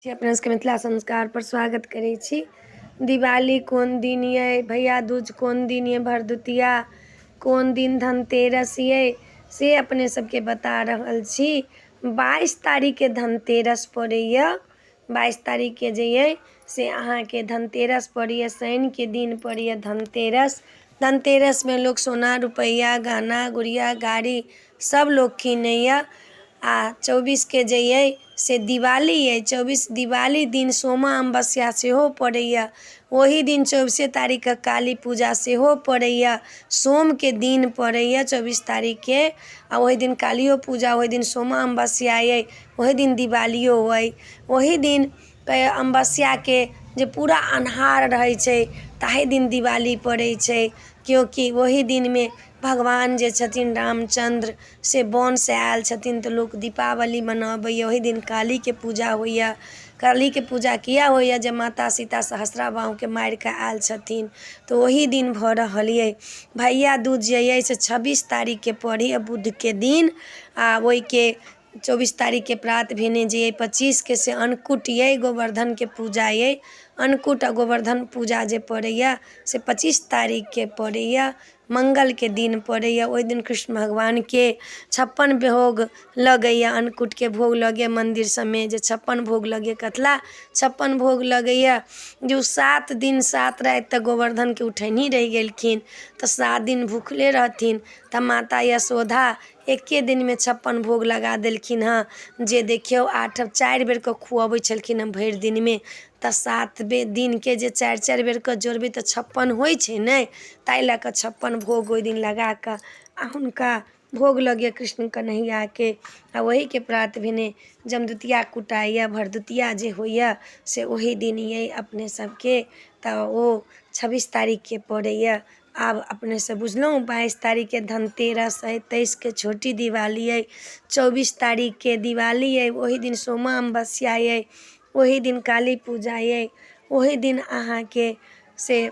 अपना सबके मिथिला संस्कार पर स्वागत करै छी। दिवाली कोन दिन अइ, भैया दूज कोन दिन अइ, भरदुतिया कोन दिन, धनतेरस अइ, से अपने सबके बता रहल छी। 22 तारीखके धनतेरस पड़ैए। 22 तारीखके जे अइ से अहाँके धनतेरस पड़ैए, शनिके दिन पड़ैए धनतेरस। धनतेरसमे लोक सोना रुपैआ गहना गुड़िया गाड़ी सब लोक कीनैए। आ 24के जे अइ से दिवाली अइ। 24 दिवाली दिन सोमा अमावस्या सेहो पड़ैए। ओही दिन 24 तारीखके काली पूजा सेहो पड़ैए। सोमके दिन पड़ैए 24 तारीखके, आ ओहि दिन कालियो पूजा, ओहि दिन सोमा अमावस्या अइ, ओहि दिन दिवालियो अइ। ओहि दिन अमावस्याके जे पूरा अन्हार रहै छै ताहि दिन दिवाली पड़ै छै, क्योंकि ओहि दिनमे भगवान जे छथिन रामचन्द्र से वनसँ आयल छथिन, तऽ लोक दीपावली मनाबैए। ओहि दिन कालीके पूजा होइए। कालीके पूजा किया होइए? जे माता सीता सहस्रा बाहुके मारिकऽ आयल छथिन, तऽ ओहि दिन भऽ रहल अइ। भैया दूज जे अइ से 26 तारीखके पड़ैए बुधके दिन, आ ओहिके 24 तारीखके प्रात भेने जे अइ 25के से अन्नकूट अइ, गोवर्धनके पूजा अइ। अन्नकूट आ गोवर्धन पूजा जे पड़ैए से 25 तारीखके पड़ैए, मङ्गलके दिन पड़ैए। ओहि दिन कृष्ण भगवानके 56 भोग लगैए, अन्नकूटके भोग लगैए मन्दिर सबमे जे 56 भोग लगैए। कथी लए 56 भोग लगैए? जे ओ 7 दिन 7 राति तक गोवर्धनके उठेनहि रहि गेलखिन, तऽ 7 दिन भुखले रहथिन, तऽ माता यशोदा एके दिनमे 56 भोग लगा देलखिन हँ। जे देखियौ, 8 4 बेरके खुअबै छलखिन हँ भरि दिनमे, तऽ 7 बेर दिनके जे 4 4 बेरके जोड़बै तऽ 56 होइ छै ने? ताहि लऽ कऽ 56 भोग ओहि दिन लगा कऽ आ हुनका भोग लगैए कृष्ण कन्हैयाके। आ ओहीके प्रात भेने जमदुतिया कुटाइए, भरदुतिया जे होइए से ओही दिन अइ अपने सबके, तऽ ओ 26 तारीखके पड़ैए। आब अपनेसँ बुझलहुँ, 22 तारीखके धनतेरस अइ, 23के छोटी दिवाली अइ, 24 तारीखके दिवाली अइ, ओही दिन सोमा अमावस्या अइ, ओही दिन काली पूजा अइ, ओही दिन अहाँके से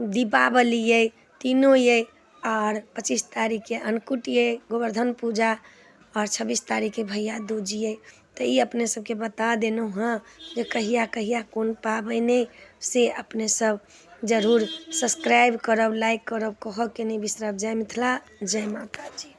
दीपावली अइ, तीनो अइ। आओर 25 तारीखके अन्नकूट अइ, गोवर्धन पूजा, आओर 26 तारीखके भैया दूज अइ। तऽ ई अपने सबके बता देलहुँ हँ जे कहिया कहिया कोन पाबनि अइ, से अपने सब जरूर सब्सक्राइब करब, लाइक करब, कहऽके नहि बिसरब। जय मिथिला, जय माताजी।